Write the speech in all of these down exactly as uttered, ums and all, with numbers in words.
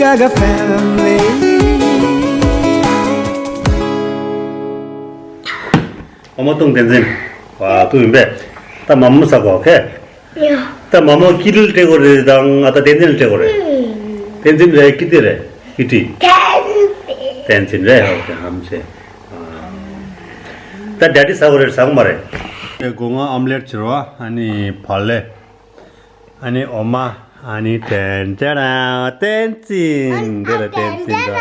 like a family. ཨོ་མ་ཏུང་བསྟན་འཛིན། ཝ་ཏུ་ཡིན་པས། ད་མ་མོ་ཟ་གོ། ཨོ་ཁེ། ཡ། ད་མ་མོ་ཀི་ཏི་ལ་སྤྲད་དགོས་རེད་དང་ཨ་ད་བསྟན་འཛིན་ལ་སྤྲད་དགོས་རེད། ཨུམ། བསྟན་འཛིན་རེད་ཀི་ཏི་རེད། ཀི་ཏི། བསྟན་འཛིན། བསྟན་འཛིན་རེད། ཨོ་ཁེ་ཧམ་ཆེ། ད་ཌེ་ཌི་ཟ་གོ་རེད་ཟ་གོ་མ་རེད། སྒོ་ང་ཨོམ་ལེཊ་བྱེད་རོགས། ཨ་ནི་བག་ལེབ། ཨ་ནི་འོ་མ། ཨ་ནི་དྲན་དྲན་ར་བསྟན་འཛིན། འདི་ལ་བསྟན་འཛིན་ར།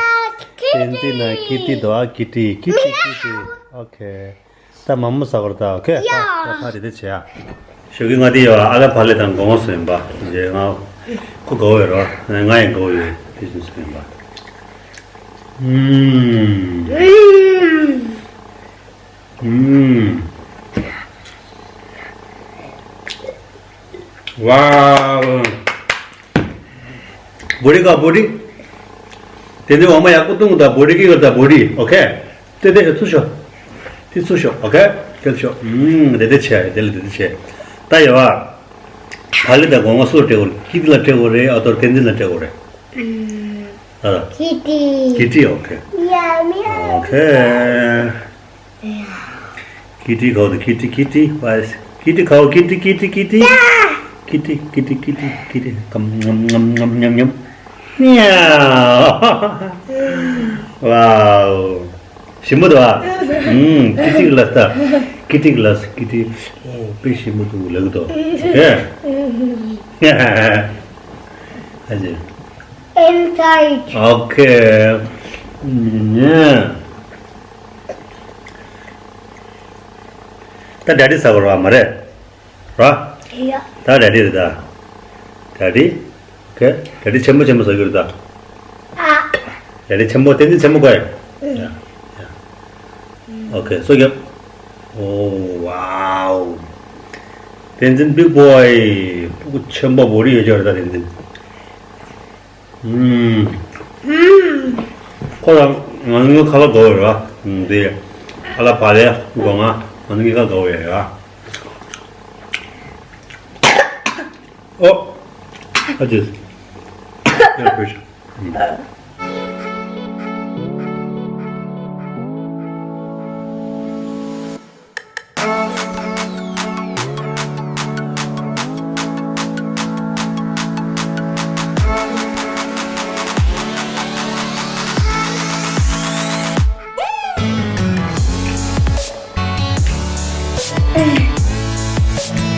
བསྟན་འཛིན་ན་ཀི་ཏི་འདུག་ཨ་ཀི་ཏི་ཀི་ཏི་ཀི་ཏི། ཨོ་ཁེ། ད་མ་མོ་ཟ་གོ་རེད་ད། ཨོ་ཁེ། ཡ། ད་ད་རེད་དེ་བྱེད་ཨ། ཞོགས་ཀྱི་ང་དེ་ཡོད་ཨ་ལ་བག་ལེབ་དང་སྒོ་ང་སོ་ཡིན་པ། རྗེས་ང་ཁོ་དགའ་བོ་ཡོད་རོགས། ང་ཡང་དགའ་བོ་ཡོད་དེ་བཞིན་སོ་ཡིན་པ། ཨུམ། ཨུམ། ཝའོ། བོ་ཌི་ག་བོ་ཌི། དེ་འདྲའི་འོ་མ་ཡག་པོ་བཏུང་ད་བོ་ཌི་གི་ཡོད་ད་བོ་ཌི། ཨོ་ཁེ། དེ་དེ་ཚུར་ཤོག་དེ་ཚུར་ཤོག་ཨོ་ཁེ། དེ་ཚུར་ཤོག་ཨུམ། དེ་དེ་བྱས་དེ་ལ་དེ་དེ་བྱས། ད་ཡོད་ཨ། བག་ལེབ་དང་སྒོ་ང་སུ་ལ་སྤྲད་དགོས་རེད། ཀི་ཏི་ལ་སྤྲད་དགོས་རེད། ཨ་ཏོར་བསྟན་འཛིན་ལ་སྤྲད་དགོས་རེད། ཨུམ། ཨ། ཀི་ཏི། ཀི་ཏི། ཨོ་ཁེ། ཡ་མི། ཨོ་ཁེ། ཡ། ཀི་ཏི་ཁའོ་ཏི་ཀི་ཏི་ཀི་ཏི། ཝའི། ཀི་ཏི་ཁའོ་ཀི་ཏི་ཀི་ཏི་ཀི་ཏི། ཡ། ཀི་ཏི་ཀི་ཏི་ཀི་ཏི་ཀི་ཏི། ཀམ་ཉམ་ཉམ་ཉམ་ཉམ་ཉམ། མིའོ། ཝའོ། ཞིམ་པོ་འདུག་ཨ། ཨུམ། ཀི་ཏི་གི་ལ་སྟ། ཀི་ཏི་གི་ལ་སྟ་ཀི་ཏི། ཨོ་དཔེ་ཞིམ་པོ་འདུག་ལབ་གི་འདུག་ཨོ་ཁེ། ཨ་ཅེ། Inside. ཨོ་ཁེ། ཨུམ། ད་ཌེ་ཌི་ཟ་གོ་ར་མ་རེད། ར། ཡ། ད་ཌེ་ཌི་རེད་ད། ཌེ་ཌི། ཨོ་ཁེ། ཌེ་ཌི་ཆེན་པོ་ཆེན་པོ་ཟ་རྒྱུ་རེད་ད། ཨ། ཌེ་ཌི་ཆེན་པོ་བསྟན་འཛིན་ཆེན་པོ་དགོས། ཡ། ཡ། ཨོ་ཁེ་སོ་རྒྱབ། ཨོ་ཝའོ། བསྟན་འཛིན་བིག་བྷོ་ཡི། སྤུ་གུ་ཆེན་པོ་བོ་རི་ཡོད་ཅོག་རེད་ད་བསྟན་འཛིན། ཨུམ། ཁོ་རང་ང་ཚོའི་ཁ་ལག་དགའ་བོ་ཡོད་ར། ཨུམ། དེ་ཨ་ལ་བག་ལེབ་སྒོ་ང་ང་ཚོའི་ཁ་དགའ་བོ་ཡོད་ར། ཨོ། ཨ་ཅེ། ཡར་ཕུད་ཤོག་ཨུམ།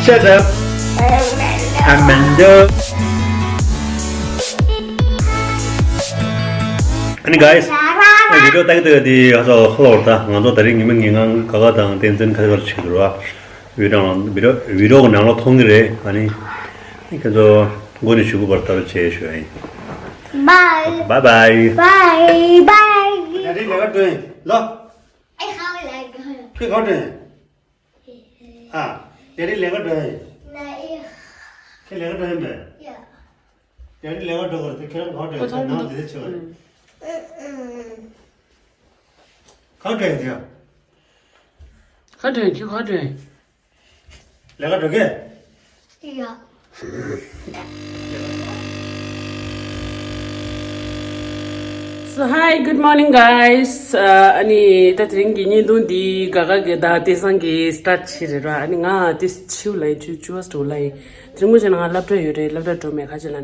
Shut up, Amanda. ཨ་ནི་guys། ཨ་video ལྟ་གི་འདུག་དེ་ཧ་ཚོ་ཧ་ལོ་ད་ང་ཚོ་ད་རིང་ཉི་མ་ངན་ངང་ག་ག་དང་བསྟན་འཛིན་ཁ་ཁར་ཆུད་འགྲོ་བ། video video video གི་ནང་ལ་མཐོང་གི་རེད། ཨ་ནི་ཁྱེད་ཚོ་མགོ་ནས་གཞུག་གུ་བར་ལྟ་རོགས་བྱེད་ཞུ་ཡ་ཡིན། Bye. Bye bye. Bye bye. ད་རིང་ལས་ཀ་འགྲོ་ཡིན་ལོ། ཨེ་ཧ་ལས་ཀ་ཁྱེད་ག་འགྲོ་ཡིན། ཨ། ད་རིང་ལས་ཀ་འགྲོ་ཡིན། ན་ཨེ། ཁྱེད་ལས་ཀ་འགྲོ་ཡིན་པས། ཡ། ད་རིང་ལས་ཀ་འགྲོ་དགོས་རེད་དེ་ཁྱེད་རང་ག་འགྲོ་ཡིན་ཁྱེད་ནང་དེ་དེ་ཆེ་བ་རེད། ཨུ་ཨུ། ག་འགྲོ་ཡིན་དེ་ཡ། ག་འགྲོ་ཡིན་ཁྱེད་ག་འགྲོ་ཡིན། ལས་ཀ་འགྲོ་གས། ཡ། So hi, good morning guys. ཨ་ནི་ད་དེ་རིང་གི་བརྙན་ཐུང་འདི་ག་ག་གི་ད་དེ་སང་གི་start བྱེད་རེད་ར། ཨ་ནི་ང་དེ་ཆིའུ་ལ་ཡིན་ཆུ་ཆུ་བ་སྟོ་ལ་ཡིན། དེ་རིང་ངོ་ཅན་ང་སློབ་གྲྭ་ཡོད་རེད། སློབ་གྲྭ་འགྲོ་མེད་ཁ་ཅིག་ལ་ན་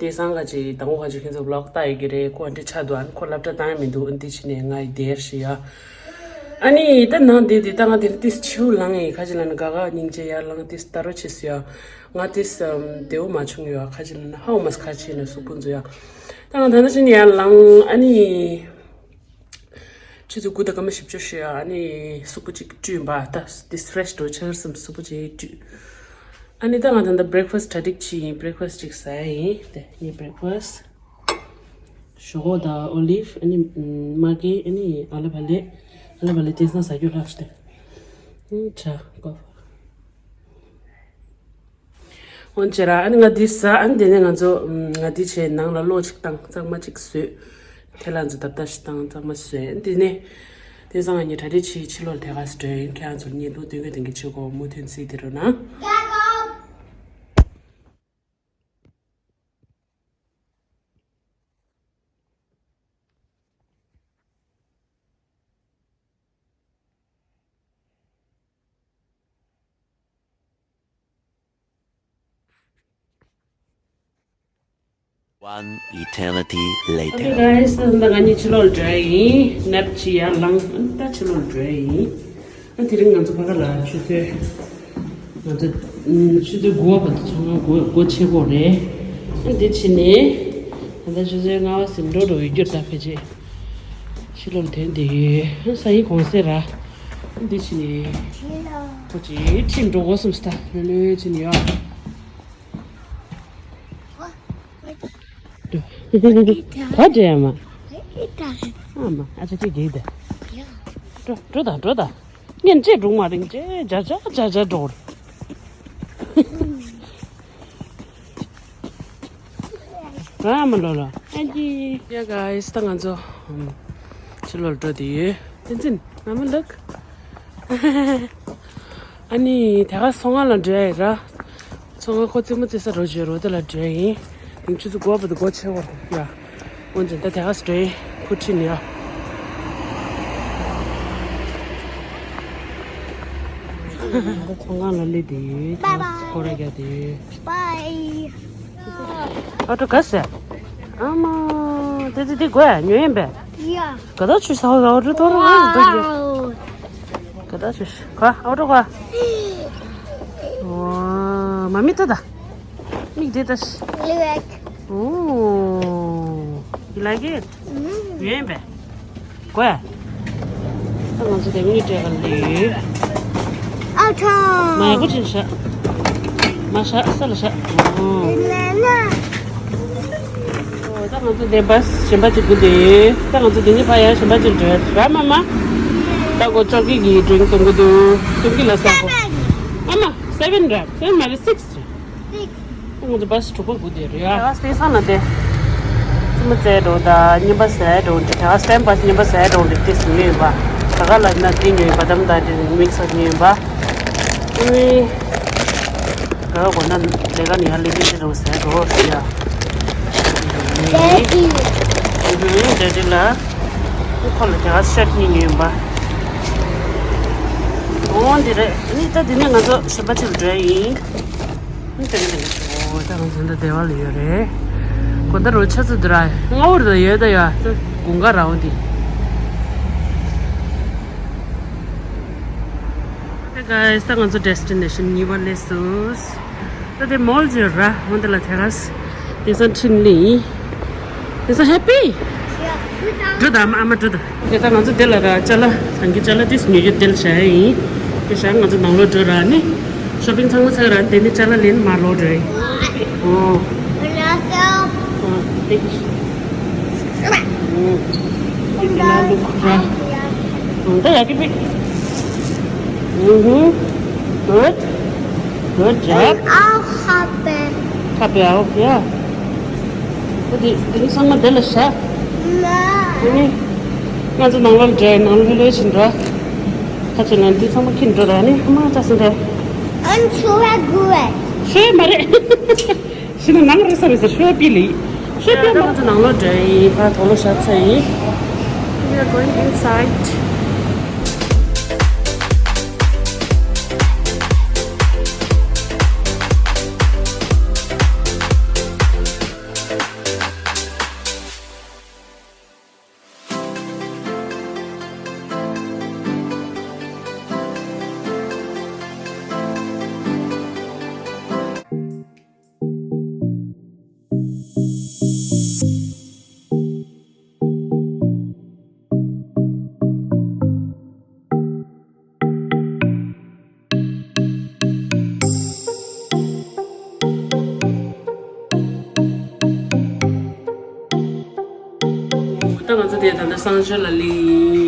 དེ་སང་ཁ་ཅིག་དང་པོ་ཁ་ཅིག་ཁྱེད་ཚོ་vlog ལྟ་ཡོད་ཀྱི་རེད། ཁོ་འདྲ་ཆགས་འདུག་ཨ་ནི་ཁོ་སློབ་གྲྭ་བཏང་ཡ་མི་འདུག་ཨ་ནི་དེ་ཕྱིན་ནས་ང་ཡི་དེར་ཞིག་ཡ། ཨ་ནི་ད་ནང་དེ་དེ་ད་ང་དེ་རིང་ཏིས་ཆིའུ་ལངས་ཡིན་ཁ་ཅིག་ལ་ན་ག་ག་སྙིང་རྗེ་ཡར་ལངས་ཏིས་ལྟ་རོགས་བྱེད་སུ་ཡ། ང་དེ་བདེ་བོ་མ་བྱུང་ཡོད་ཁ་ཅིག་ན་ཧའོ་མ་ཁ་ཅིག་ན་གཟུགས་པོ་འཛུལ་ཡ། ད་ང་ད་ནང་བཞིན་ཡར་ལངས་ཨ་ནི། ཆུ་ཚོད་དགུ་དང་སྐར་མ་བཞི་བཅུ་ཞུ་ཡ་ཨ་ནི་གཟུགས་པོ་གཅིག་བཀྲུས་པ་ད་དེ་fresh འགྲོ་ཆགས་སམ་གཟུགས་པོ་གཅིག་བཀྲུས། ཨ་ནི་ད་ང་ད་ད་breakfast གྲ་སྒྲིག་བྱས་ཡིན། breakfast གཅིག་ཟ་ཡ་ཡིན་དེ་ངའི་breakfast། ཞོག་ཁོག་དང་olive ཨ་ནི་མ་གི་ཨ་ནི་ཨ་ལ་བ་ལེ་ཨ་ལ་བ་ལེ་དེང་སང་ཟ་རྒྱུ་ལྷག་ཤི་དེ། ཨ་ནི་ཁྲ་ཀོ་ཧྥེ། འོན་ཅེ་ར་ཨ་ནི་ང་འདི་ཟ་ཨ་ནི་དེ་ནས་ང་ཚོ་ང་འདི་བྱས་ནང་ལ་གློག་ཅིག་བཏང་གཙང་མ་ཅིག་བཟོས། ཐལ་ལ་ཚོ་བརྡབ་བརྡབ་ཞིག་བཏང་གཙང་མ་བཟོས་ཨ་ནི་དེ་ནས་དེང་སང་ང་གཉིས་གྲ་སྒྲིག་བྱས་ཕྱི་ལོགས་ལ་ཐད་ཀར་སྤྲོད་ཡིན། ཁྱེད་རང་ཚོར་བརྙན་ཐུང་སྟོན་གི་དེང་གི་ཆུ་གོ་མུ་མཐུད་གཟིགས་དེ་རོ་ན། One eternity later. Okay, guys, ད་ང་གཉིས་ཕྱི་ལོགས་ལ་འགྲོ་ཡ་ཡིན། ནེབ་ཅིག་ཡར་ལངས། ཨ་ནི་ད་ཕྱི་ལོགས་ལ་འགྲོ་ཡ་ཡིན། ཨ་དེ་རིང་ང་ཚོ་ཕ་ག་ལ་ཆུ་ཚོད། ང་ཚོ་ཨུམ་ཆུ་ཚོད་དགུ་པ་བར་དུ་ཚང་མ་སྒོ་སྒོ་ཕྱེ་དགོས་རེད། ཨ་འདི་ཕྱིན་ནས་ད་ལྟ་ཆུ་ཚོད་ལྔ་པ་ཟིན་འགྲོ་འགྲོ་ཡོད་རྒྱུ་རེད། ད་ཕལ་ཆེར་ཕྱི་ལོགས་ལ་ཐོན་བསྡད་ཡོད། ཨ་ས་ཡི་གོང་གསལ་ར། ཨ་འདི་ཕྱིན་ནས་ཁོ་ཅིག་ཁྲིད་འགྲོ་དགོས་བསམ་སྟེ་ད་ལོས་ལོས་ཕྱིན་ཡོད། ག་འདྲ་ཡ་མ། ཨ་མ་ཨ་ཅག་ཅིག་གིས་དེ། འགྲོ་འགྲོ་དང་འགྲོ་དང་། ངས་བརྗེད་འགྲོ་མ་རིང་བརྗེད་བརྗེད་བརྗེད་བརྗེད་འགྲོ། རང་ཨ་མ་ལོ་ལོ། ཨ་ཅི། Yeah, guys, ད་ང་ཚོ་ཕྱི་ལོགས་ལ་འགྲོ་བསྡད་ཡོད། བསྟན་འཛིན། ཨ་མ་ལགས། ཨ་ནི་དེ་ག་ཚོང་ཁང་ལ་འགྲོ་ཡ་ཡིན་ར། ཚོང་ཁང་ཁོ་རྩེད་མོ་རྩེ་ས་རོ་བརྗོད་རོ་དེ་ལ་འགྲོ་ཡ་ཡིན། དེང་ཆུ་ཚོད་དགུ་པ་དེ་སྒོ་ཕྱེ་བར་ཡ། འོན་ཀྱང་ད་དེ་ག་འགྲོ་ཡ་ཡིན། ཁོ་ཁྲིད་ནས་ཡ། ད་ཚོང་ཁང་ལ་སླེབས་བསྡད་ཡོད། དེ་ག་སྐོར་ར་རྒྱག་བསྡད་ཡོད། Bye. ཨ་ཏོ་ག་ཟེ། ཨ་མ། དེ་དེ་དེ་དགོས་ཉོ་ཡིན་པས། Yeah. ག་ད་ཆུ་ས་ཨོ་ཏོ་ཏོ་རོ་ཏོ་ཡོད། ག་ད་ཆུ་ག་ཨོ་ཏོ་ག། ཨོ་མ་མི་ཏོ་ད། མིག་དེ་ད། Look. ཨོ། You like it? ཉོ་ཡིན་པས། གོ་ཡ། ད་ང་ཚོ་དེ་མིག་སྤྲད་ག་ལེ། ཨ་ཆོ། མ་ཡ་གོ་ཅིན་ཤ། མ་ཤ་ས་ལ་ཤ། ཨོ། ལ་ལ། ཨོ་ད་ང་ཚོ་དེ་བས་གཞན་པ་ཅིག་སྒུག་དེ། ད་ང་ཚོ་དེ་ནས་ཕ་ཡ་གཞན་པ་ཅིག་འགྲོ་ར་མ་མ། ད་གོ་ཅོག་གི་གི་ཌི་རིང་གཏོང་གི་འདུག་ཅོག་གི་ལ་ས་གོ། ཨ་མ་སེ་བེན་ར། སེ་བེན་མ་རེད། སིགས་རེད། ང་ཚོ་བས་དྲུག་པ་སྒུག་བསྡད་རེད་ཡ། ཡ་སྟེང་སང་ལ་དེ། རྩེད་མོ་རྩེ་འགྲོ་དང་རྔན་པ་ཟ་འགྲོ་འདི་དེ་ག་སྟེང་བས་རྔན་པ་ཟ་འགྲོ་འདི་དེ་ཟིན་ཡོད་པ། ད་ག་ལ་ན་དེ་ཉོས་པ་དམ་ད་དེ་མིག་སར་ཉོས་པ། ཨུ་ནི། ག་གོ་ན་ལས་ཀ་ནི་ཡ་ལས་ཀ་ནི་རོ་ཟ་འགྲོ་རེད་ཡ། Daddy. ཨུ་ཧུ་ཌེ་ཌི་ལ། ཁོ་ལ་དེ་ག་ཤར་གཉིས་ཉོས་པ། འོ་འདི་རེད། ཨ་ནི་ད་དེ་ནས་ང་ཚོ་གཞན་པ་ཅིག་ལ་འགྲོ་ཡ་ཡིན། ཨོ་ད་ང་ཚོ་འདི་སྡེ་བ་ལ་ཡོད་རེད། གོ་ད་རོ་ཆ་ཚ་འདི་ར་སྔ་བོར་ད་ཡོད་ད་ཡ། དགུན་ཁ་ར་འོ་འདི། Hey guys, ད་ང་ཚོ་ཌེ་སི་ཊི་ནེ་ཤན་གཉིས་པ་སླེབས་སོང་། ད་དེ་མོལ་ཅིག་ཡོད་ར། འོ་འདི་ལ་དེ་ག་དེང་སང་འཕྲིན་ལས་ཡིན། དེང་སང་ཧེ་པི། འགྲོ་དང་ཨ་མ་འགྲོ་དང་། དེ་ད་ང་ཚོ་དེ་ལ་ར་ཅ་ལག་དང་གི་ཅ་ལག་ཏིས་ཉོ་རྒྱུ་དེ་ལ་བྱ་ཡ་ཡིན། དེ་བྱ་ང་ཚོ་ནང་ལོགས་འགྲོ་ར་ནི། ཤོ་པིང་ཚང་མ་ཚར་ར་དེ་ནི་ཅ་ལག་ལེན་མ་ལོག་འགྲོ་ཡིན། ཨོ། ཨོ། Thank you. ཨོ། དེ་ལ་ལུག་ར། ཨོ། ད་ཡ་གི་པི། ཨུ་ཧུ། Good. Good job. I'll hop it. Hop it out, yeah. ཨོ་དེ་དེ་ནི་ཚང་མ་དེ་ལ་བཞག་ཨ་ནི། ང་ཚོ་ནང་ལོགས་འགྲོ་ནང་ལོགས་ལོས་ཕྱིན་འགྲོ། ཁ་ཆེ་ན་འདི་ཚང་མ་ཁྱེར་འགྲོ་ར་ནི་ཨ་མ་ཅག་སེ་འདྲ། I'm sure I do it. ཤོད་མ་རེད། ཤི་ན་ནང་རེ་ས་རེ་ས་ཤོད་པི་ལི། ཤོད་པི་ལི། ང་ཚོ་ནང་ལོགས་འགྲོ་ཡིན། ཕར་དོ་ལོ་ཤ་ཚ་ཡིན། We are going inside. ད་ང་ཚོ་དེ་ད་ལྟ་གསང་སྤྱོད་ལ་སླེབས་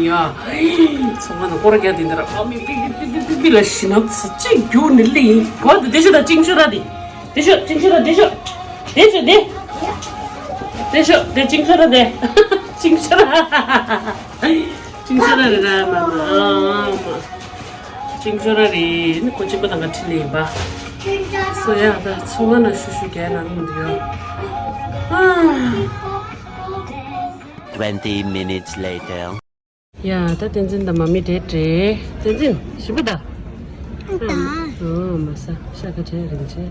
ཡ། ཚང་མ་ན་སྐོར་རྒྱག་དེ་འདི་ར་ཨ་མི་པི་པི་པི་པི་པི་ལ་ཞི་ན་ཚ་ཅིག་རྒྱུག་ནི་སླེབས་ཡིན། གོ་དེ་དེ་ཤོད་ད་ཅིང་ཤོད་ར་དེ། དེ་ཤོད་ཅིང་ཤོད་ར་དེ་ཤོད། དེ་ཤོད་དེ། དེ་ཤོད་དེ་ཅིང་ཤོད་ར་དེ། ཅིང་ཤོད་ར། ཅིང་ཤོད་ར་རེད་ར་མ་མ་ཨ་མ། ཅིང་ཤོད་ར་རེད་ནི་ཁོ་གཅིག་པ་དང་ག་ཁྲིད་ལེ་ཡིན་པ། སོ་ཡ་ད་ཚོང་ཁང་ན་ཤུ་ཤུ་རྒྱག་ན་རུང་འདི་ཡོད། ཨ། Twenty minutes later. ཡ་ད་བསྟན་འཛིན་དང་མ་མི་འདྲེ་འདྲེ། བསྟན་འཛིན་ཞིབ་པོ་ད། ད། ཨོ་མ་ས་ཤ་ཁ་བྲལ་རིན་ཆེན།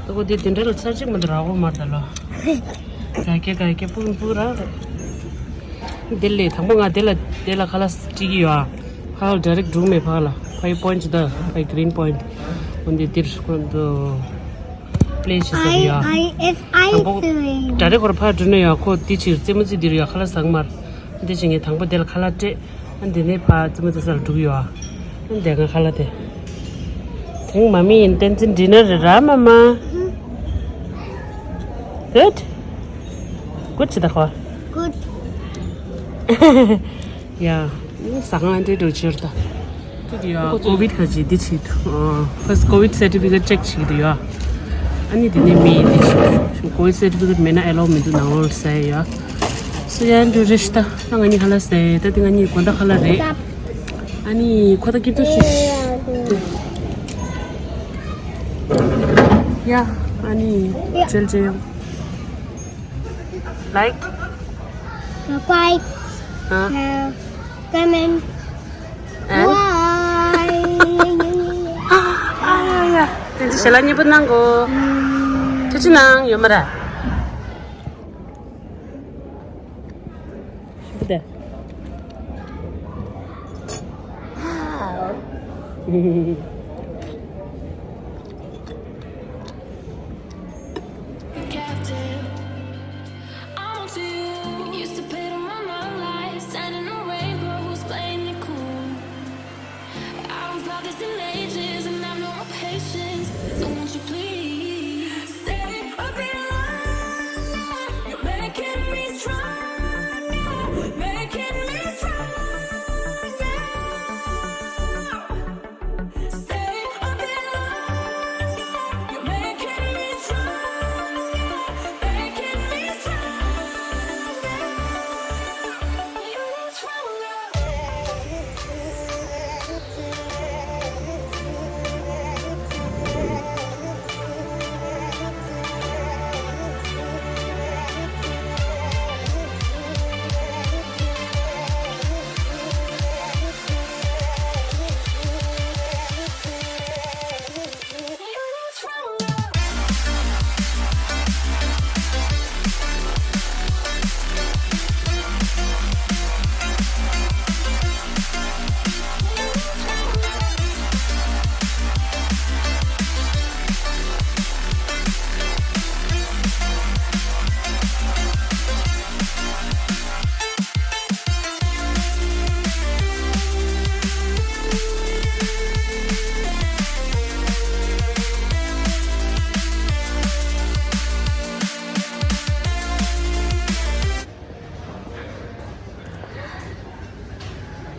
ཨོ་དེ་དེ་འདྲ་ལ་ཚར་གཅིག་མ་གཏོགས་རག་གོ་མ་རེད་ད་ལོ། ག་གེ་ག་གེ་སྤུ་གུ་སྤུ་གུ་རང་རེད། དེ་ལས་དང་པོ་ང་དེ་ལ་དེ་ལ་ཁ་ལག་སྤྲད་ཀྱི་ཡོད་ཨ། ཕར་ལ་direct འགྲོ་མེད་ཕར་ལ། ཕ་ཡི་point ད་ཕ་ཡི་green point འོ་འདི་འདིར་ཁོ་འདུག play བྱེད་ས་རེད་ཡ། དང་པོ་direct ཁོ་ར་ཕར་འགྲོ་ན་ཡ་ཁོ་འདི་ཕྱིར་རྩེད་མོ་རྩེ་འདི་རུ་ཡ་ཁ་ལག་ཟ་གི་མ་རེད། འདི་བྱེད་ངས་དང་པོ་དེ་ལ་ཁ་ལག་སྤྲད། ཨ་འདི་ནས་ཕར་རྩེད་མོ་རྩེ་ས་ལ་འགྲོ་གི་ཡོད་ཨ། ཨ་འདི་ང་ཁ་ལག་དེ། དེང་མ་མི་ཡིན་བསྟན་འཛིན་dinner རེད་ར་མ་མ། Good? Good བྱེད་ད་ཁོ། Good. ཡ། ཟ་ཁང་ཨ་འདྲེ་འགྲོ་ཕྱིར་ད། ཁོ་ཚོས་ཡ་ཁོ་ཚོས་COVID ཁ་ཅིག་འདི་བྱེད་དུ། ཨ། first COVID certificate check བྱེད་ཀྱི་འདུག་ཡ། ཨ་ནི་དེ་ནས་མི་འདི་བྱེད། COVID certificate མེད་ན་allow མི་འདུག་ནང་ལོགས་ཟེར་ཡ། སུ་ཡ་འདུག་རེ་ཤི་ད། ད་ང་གཉིས་ཁ་ལག་ཟས། ད་དེ་ང་གཉིས་དགོང་དག་ཁ་ལག་རེད། ཨ་ནི་ཁོ་ད་སྐྱིད་པོ་ཞིག་ཡ། ཨ་ནི་ཅེལ་ཅེལ། Like. Subscribe. ཨ། Uh, comment. And? Bye. ཨ་ཡ་ཡ། དེ་ཚོ་ཞལ་ལག་མཉེས་པོ་གནང་གོ། ཐུགས་རྗེ་གནང་། ཡོད་མ་རེད། ཞིམ་པོ་དེ། I haven't felt this in ages, and I've no more patience. So won't you please stay a bit longer? You're making me stronger, making me stronger. Stay a bit longer. You're making me stronger, making me stronger.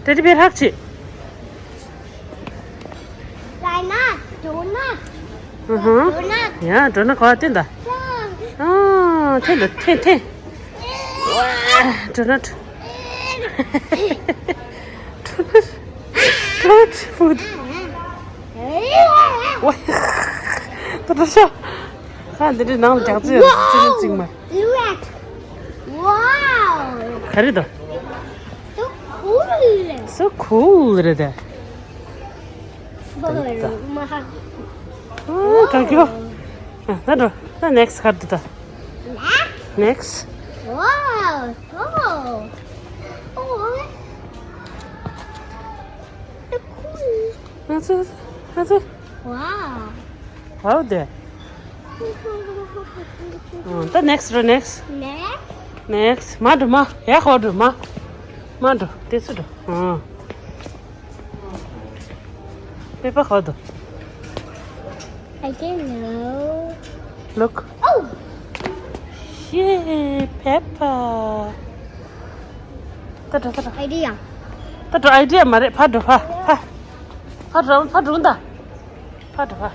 Teddy bear hug བྱེད། Donut, donut. ཨ་ཧ། Donut. ཡ། Donut ག་བ་བསྟན་ད། ཡ། ཨ། འཐེན་ད། འཐེན། འཐེན། Donut. Donut. Donut food. ཝེ། ད་ད་ཤ། ཁ་འདི་འདྲའི་ནང་ལ་རྒྱག་རྩིས་ཡོད། ཙི་ནི་ཙིག་མ། Wow. ག་རེ་ད། So cool. So cool རེད་ད། ཨ། ད་འགྲོ། ད་next ག་རེ་འདུག་ད། Next. Wow. Oh. Oh. So cool. ཨ་ཙི། ཨ་ཙི། Wow. Wow དེ། ཨ། ད་next འགྲོ། Next. Next. Next. མར་འགྲོ། མར། ཡར་ཧོ་འགྲོ། མར། མར་འགྲོ། དེ་ཚུར་འགྲོ། ཨ། Peppa ག་བ་འདུག I don't know. Look. Oh! Yay, Peppa. ད་འགྲོ། ད་འགྲོ། Idea. ད་འགྲོ། Idea མ་རེད། ཕར་འགྲོ། ཕར། ཕར། ཕར་འགྲོ། ཕར་འགྲོ་ད། ཕར་འགྲོ། ཕར།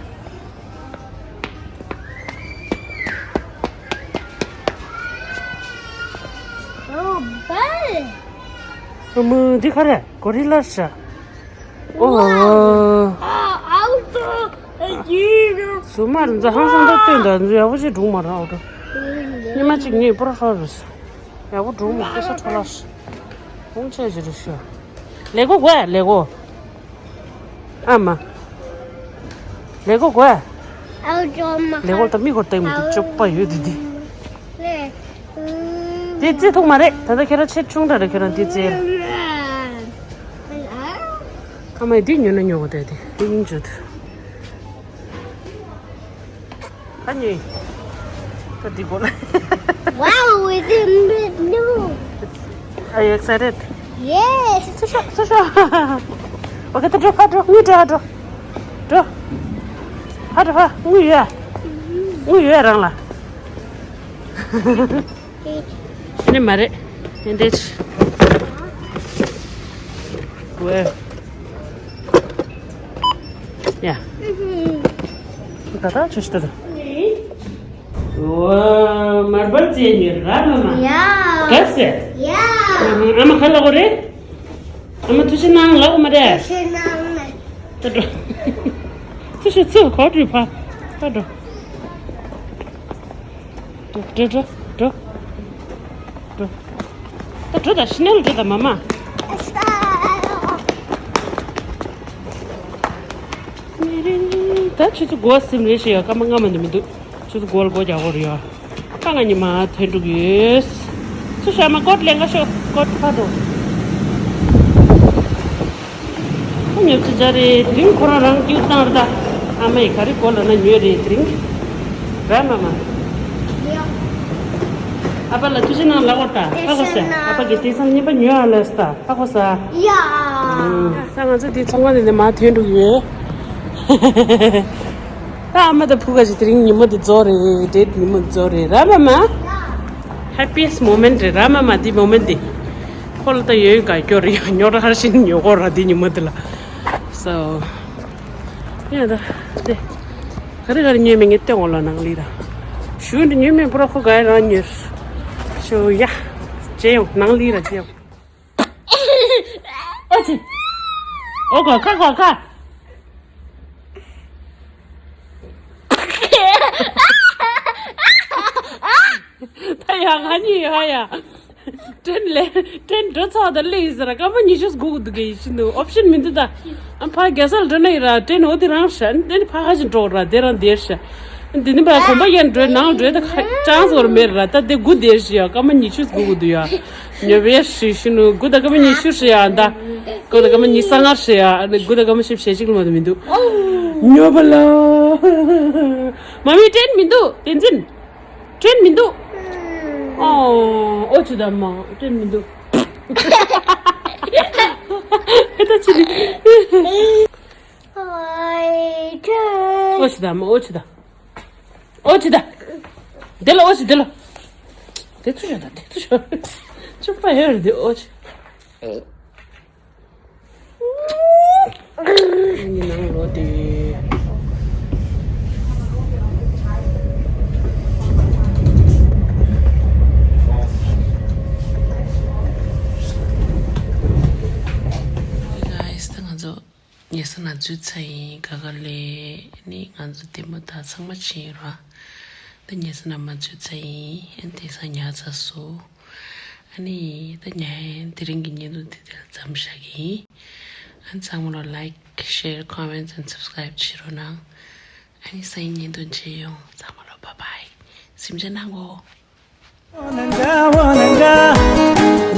Oh, bird. ཨ་མ། འདི་ག་རེ། Gorilla ཤ། ཨོ། ཨ། ཨའུ་ཏོ། ཨ། ཡི་རུ། གཟུགས་མ་རེད། འཛའ་ཧང་སང་ད་སྟོན་ད། འཛའ་ཡག་པོ་ཅིག་སྒྲུང་མ་རེད། ཨའུ་ཏོ། ཉི་མ་གཅིག་ངས་པོ་ར་ཧྲ་རེད། ཡག་པོ་སྒྲུང་མ། སྐད་ཆ་འཕྲོ་བརླག་ཧྲ། ཧོང་ཆེ་ཞིག་རེད་ཤག་ལེ་གོ་དགོས། ལེ་གོ། ཨ་མ། ལེ་གོ་དགོས། ལས་སྐོར་དང་མི་སྐོར་བལྟས་མི་འདུག་སྤྱོད་པ་ཡོད་དེ་དེ། དེ་རྩེ་ཐུག་མ་རེད། ད་ལྟ་ཁྱེད་རང་ཆེ་ཆུང་འདྲ་རེད། ཁྱེད་རང་དེ་རྩེ། ཨ་མ་ཡི་དེ་ཉོ་ན་ཉོ་གོ་དེ་དེ་དེ་སྙིང་རྗེ་འདུག་ཨ་ནི། ད་འདི་གོ་ལ། Wow, it's in the blue. Are you excited? Yes. སུ་ཤོག་སུ་ཤོག་ཨོ་ཁེ། ད་འགྲོ། ཕར་འགྲོ། དངུལ་སྤྲད། ཕར་འགྲོ། འགྲོ། ཕར་འགྲོ། ཕར། དངུལ་ཡོད། དངུལ་ཡོད་རང་ལ། ཨ་ནི་མ་རེད། དེ་འདྲས། ཝེ། ཡ། ད་ད་ཆུ་ཤི་ད་ད། ཝ། མར་བལ་ཙེ་ཉེ་ར་མ་མ། ཡ། ག་སེ། ཡ། ཨ་མ་ཁ་ལ་གོ་རེད། ཨ་མ་ཐུགས་རྗེ་གནང་ལབ་མ་རེད། ཐུགས་རྗེ་གནང་ལེ། ད་འགྲོ། ཐུགས་རྗེ་ཆེ། གོ་སྒྲུབ་པ། ད་འགྲོ། འགྲོ་འགྲོ་འགྲོ་འགྲོ། འགྲོ། ད་འགྲོ་ད། ཤི་ནལ་འགྲོ་ད་མ་མ། ད་ཆུ་ཚོད་དགུ་པ་ཟིན་རེད་ཤི་ཡ། སྐར་མ་ལྔ་མ་ནི་མི་འདུག་ཆུ་ཚོད་དགུ་པ་ལ་སྒོ་རྒྱག་དགོས་རེད་ཡ། ད་ང་ཉི་མ་ཐོན་འགྲོ་གི་ཡོད། སུ་ཤ་མ་ཀོཊ་ལེན་ག་ཤོག་ཀོཊ་ཕ་དོ། ཁོ་ཉོབ་ཆེ་ཆ་རེད། དེ་རིང་ཁོ་རང་རང་སྐྱིད་བཏང་རེད་ད། ཨ་མ་ཡི་ག་རེ་གོ་ལ་ན་ཉོས་རེད་དེ་རིང་། ར་མ་མ། ཨ་ཕ་ལ་ཐུགས་རྗེ་གནང་ལབ་དགོས་ད། ཧ་གོ་ས། ཨ་ཕ་གི་དེང་སང་རྙིང་པ་ཉོས་ཨ་ལས་ད། ཧ་གོ་ས། ཡ། ད་ང་ཚོ་དེ་ཚོང་ཁང་དེ་ནས་མར་ཐོན་འགྲོ་གི་ཡོད། ད་ཨ་མ་དང་བུ་ག་ཞིག་དེ་རིང་ཉིན་མོ་དེ་རྫོགས་རེད། ཌེ་ཊི་ཉིན་མོ་དེ་རྫོགས་རེད། ར་མ་མ། Happiest moment རེད། ར་མ་མ་དེ་མོ་མེན་ཊི་དེ། ཁོ་ལ་ད་ཡོད་དགའ་སྐྱོ་རེད་ཡ། ཉོ་ར་ཧར་ཤིན་ཉོ་གོ་ར་དེ་ཉིན་མོ་དེ་ལ། སོ། ཡ་ད་དེ། ག་རེ་ག་རེ་ཉོས་མེད་ངས་སྟོན་འོང་ལ་ནང་ལི་ར། ཞུ་འདི་ཉོས་མེད་པོ་ར་ཁོ་ག་རང་ཉོས། ཞུ་ཡ། བྱེད་ཡོང་ནང་ལི་ར་བྱེད་ཡོང་། ཨོ་ཙི། ཨོ་ཁ་ཁ་ཁ་ཁ། ད་ཡ་ང་གཉིས་ཡ་ཡ། ཏྲེན་ལེ། ཏྲེན་འགྲོ་ཚར་ད་ལེ་ཡིན་ཟེར། སྐར་མ་ཉི་ཤུ་སྒུག་འདུག་གི་ཡིན་ནོ། ཨོབ་ཤན་མི་འདུག་ད། ཨ་ཕ་རྒྱ་སར་འགྲོ་ན་ཡིན་ར། ཏྲེན་འོ་དེ་རང་ཤ་ནི་ཕ་ཁ་ཅིག་འགྲོ་ར། དེ་རང་དེར་ཤ། འདི་ནི་ཕ་གོམ་པ་ཡན་འགྲོའི་ནང་འགྲོའི་ད་ཅང་སོར་མེར་ར། ད་དེ་དགུ་དེར་ཤི་ཡ། སྐར་མ་ཉི་ཤུ་སྒུག་འདུག་ཡ། ཉོ་བའི་ཤི་ཤི་ནུ་དགུ་ད་སྐར་མ་ཉི་ཤུ་ཤི་ཡ་ད། དགུ་ད་སྐར་མ་ཉི་ཤུ་རྩ་ལྔ་ཤི་ཡ། དགུ་ད་སྐར་མ་བཞི་བཅུ་ཞེ་གཅིག་ལ་མ་དུ་མི་འདུག་ཉོ་བ་ལ། མ་མི་ཏྲེན་མི་འདུག་བསྟན་འཛིན། ཏྲེན་མི་འདུག་ཨོ། ཨོ་ཆུ་ད་མ་ཏྲེན་མི་འདུག་ཨེ་ད་ཆི་ནི། ཨོ་ཆུ་ད་མ་ཨོ་ཆུ་ད། ཨོ་ཆུ་ད། དེ་ལ་ཨོ་ཆུ་དེ་ལ། དེ་ཚུ་ཤོ་ད་དེ་ཚུ་ཤོ། ཆུ་པ་ཡོད་རེད་དེ་ཨོ་ཆུ། ཨ་ནི་ནང་ལོགས་དེ། Hey guys, ད་ང་ཚོ་ཉལ་ས་ནང་འཛུལ་ཚར་ཡིན། ག་ག་ལེ། ཨ་ནི་ང་ཚོ་བདེ་མོ་དང་ཚང་མ་ཕྱིན་ར། ད་ཉལ་ས་ནང་མར་འཛུལ་ཚར་ཡིན། ཨ་ནི་དེང་སང་ཉལ་ཚར་སོང་། ཨ་ནི་ད་ཉལ་ཡིན། དེ་རིང་གི་བརྙན་ཐུང་འདི་དེ་ལ་མཚམས་བཞག་གི་ཡིན། ཨ་ནི་ཚང་མ་ལོ་like, share, comments and subscribe བྱེད་རོགས་གནང་། ཨ་ནི་སང་ཉིན་བརྙན་ཐུང་མཇལ་ཡོང་། ཚང་མ་ལོ་bye bye། གཟིམ་འཇག་གནང་གོ།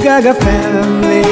Gaga family.